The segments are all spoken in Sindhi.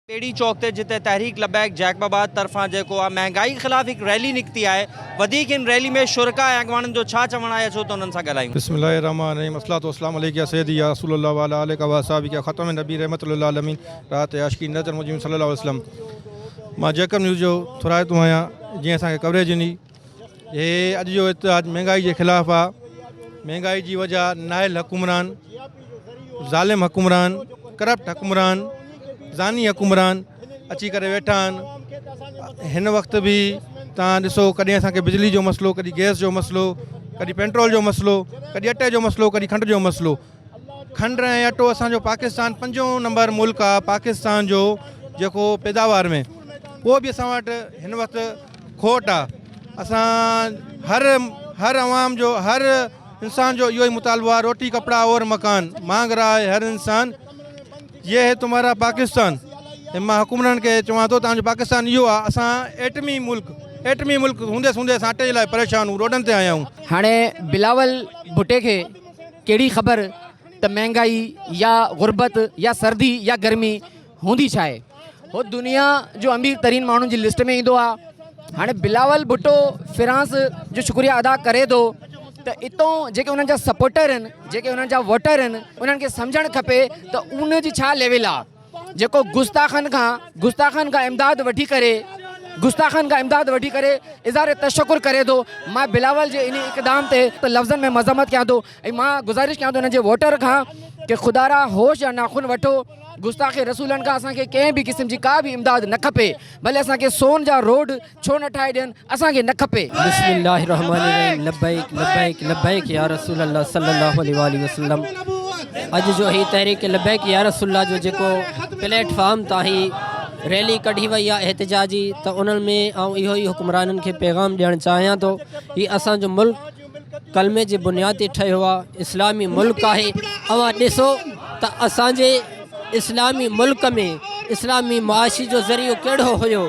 ٻيڙي چوڪ تي جتي تحريڪ لبيڪ جيڪب آباد طرفان جيڪو آ مهانگائي خلاف هڪ ريلي نڪتي آهي وڌيڪ ان ريلي ۾ شرڪاء ۽ اڳواڻن جو ڇا چوڻ آهي اچو ته انهن سان ڳالهايون. بسم الله الرحمٰن الرحيم الصلوة والسلام عليک يا سيدي يا رسول الله وعلي آلک واصحابک يا خاتم النبين رحمة للعالمين راحت عاشقين نظر المجرمين صلي الله عليه وسلم مان جيڪب نيوز جو ٿورائتو آهيان جنهن اسان کي ڪوريج ڏني هي اڄ جو احتجاج مهنگائي جي خلاف آ مهنگائي جي وجه نااهل حڪمران ظالم حڪمران ڪرپٽ حڪمران زاني حڪمران اچي ڪري ويٺا آهن هن وقت به تان ڏسو ڪڏهن اسانکي بجلي جو مسئلو ڪڏهن گئس جو مسئلو ڪڏهن پيٽرول جو مسئلو ڪڏهن اٽي جو مسئلو ڪڏهن کنڊ جو مسئلو کنڊ ۽ اٽو اسان جو پاڪستان پنجون نمبر ملڪ آ پاڪستان جو جيڪو پيداوار ۾ اهو به اسان وٽ هن وقت کوٽ آ اسان هر هر عوام جو هر انسان جو اهو ئي مطالبو آ روٽي ڪپڙا اور مڪان مانگ رها هي هر انسان يه هي تمهارا پاڪستان ۽ مان حڪمرانن کي چوان ٿو تان جو پاڪستان اهو آ اسان ايٽمي ملڪ ايٽمي ملڪ هوندي سوندي اسان اٽي جي لاء پريشان هون روڊن تي آيا آهيون. هاڻي بلاول ڀٽي کي ڪهڙي خبر ته مهنگائي يا غربت يا سردي يا گرمي هوندي ڇا آهي. هو دنيا جو امير ترين ماڻهن جي لسٽ ۾ ايندو آهي. هاڻي بلاول ڀٽو فرانس جو شڪريه ادا ڪري ٿو ته اتون جيڪي انهن جا سپورٽر آهن جيڪي انهن جا ووٽر آهن انهن کي سمجهڻ کپي ته ان جي ڇا ليول آهي. جيڪو گستاخن کان گستاخن کان امداد وٺي ڪري گستاخن کان امداد وٺي ڪري اظهار تشڪر ڪري ٿو مان بلاول جي انهي اقدام تي لفظن ۾ مذمت ڪيان ٿو ۽ مان گذارش ڪيان ٿو انهن جي ووٽر کان ڪي خدارا هوش جا ناخن وٺو گستاخ رسولن کان اسان کي ڪنهن به قسم جي ڪا به امداد نه کپي ڀلي اسان کي سون جا روڊ ڇو نه ٺاهي ڏين اسان کي نه کپي. بسم الله الرحمن الرحيم لبيڪ لبيڪ لبيڪ يا رسول الله صلي الله عليه واٰله وسلم اڄ جو هي تحريڪ لبيڪ يا رسول الله جو جيڪو پليٽ فارم تان هي ريلي ڪڍي وئي آهي احتجاجي ته انهن ۾ آئون اهو ئي حڪمرانن کي پيغام ڏيڻ چاهيان ٿو هي اسان جو ملڪ ڪلمي جي بنياد تي ٺهيو آهي اسلامي ملڪ آهي اوهان ڏسو ته اسان جي اسلامي ملڪ ۾ اسلامي معاشي جو ذريعو ڪهڙو هيو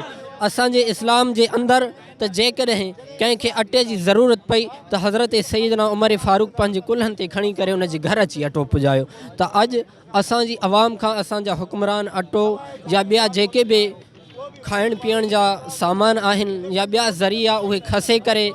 اسان جي اسلام جي اندر ته جيڪڏهن ڪنهن کي اٽي جي ضرورت پئي ته حضرت سيدنا عمر فاروق پنهنجي ڪلهن تي کڻي ڪري ان جي گهر اچي اٽو پڄايو ته اڄ اسان جي عوام کان اسان جا حڪمران اٽو يا ٻيا جيڪي به کائڻ پيئڻ جا سامان آهن يا ٻيا ذريعا اهي کسي ڪري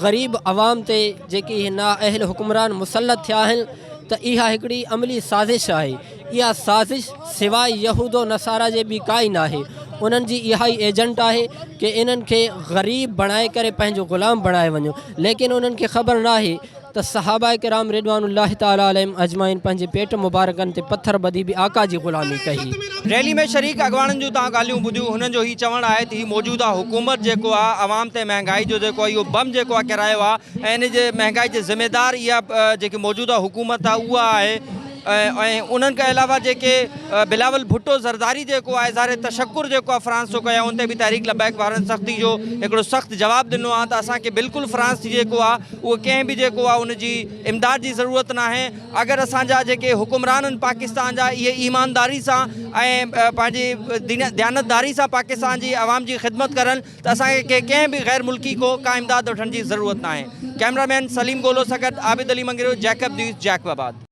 غريب عوام تي جيڪي اهي نااهل حڪمران مسلط ٿيا آهن ته اها هڪڙي عملي سازش آهي اها سازش سواء يهود و نصارا جي ٻي ڪائي ناهي انهن جي اها ئي ايجنٽ آهي ڪي انهن کي غريب بڻائي ڪري پنهنجو غلام بڻائي وڃو ليڪن انهن کي خبر ناهي ته صحابه ڪرام رضوان الله تعالٰي عليهم اجمعين پنهنجي پيٽ مبارڪن تي پٿر ٻڌي به آقا جي غلامي ڪئي. ريلي ۾ شريڪ اڳواڻن جون توهان ڳالهيون ٻڌيون هنن جو هي چوڻ آهي ته هي موجوده حڪومت جيڪو آهي عوام تي مهنگائي جو جيڪو آهي اهو بم جيڪو آهي ڪيرايو آهي ۽ ان جي مهنگائي جي ذميدار اها جيڪي موجوده حڪومت آهي اها آهي ۽ انهن کان علاوه جيڪي بلاول ڀٽو زرداري جيڪو آهي اظهار تشڪر جيڪو آهي فرانس جو ڪيو ان تي به تحريڪ لبيڪ وارن سختي جو هڪڙو سخت جواب ڏنو آهي ته اسان کي بلڪل فرانس جي جيڪو آهي اهو ڪنهن به جيڪو آهي ان جي امداد جي ضرورت ناهي اگر اسان جا جيڪي حڪمران آهن پاڪستان جا اهي ايمانداري سان ۽ پنهنجي ديانتداري سان پاڪستان جي عوام جي خدمت ڪرن ته اسان کي ڪنهن به غير ملڪي کو ڪا امداد وٺڻ جي ضرورت ناهي. ڪئميرا مين سليم گولو سان گڏ Abid Ali Mangrio, Jacob news, Jacob آباد.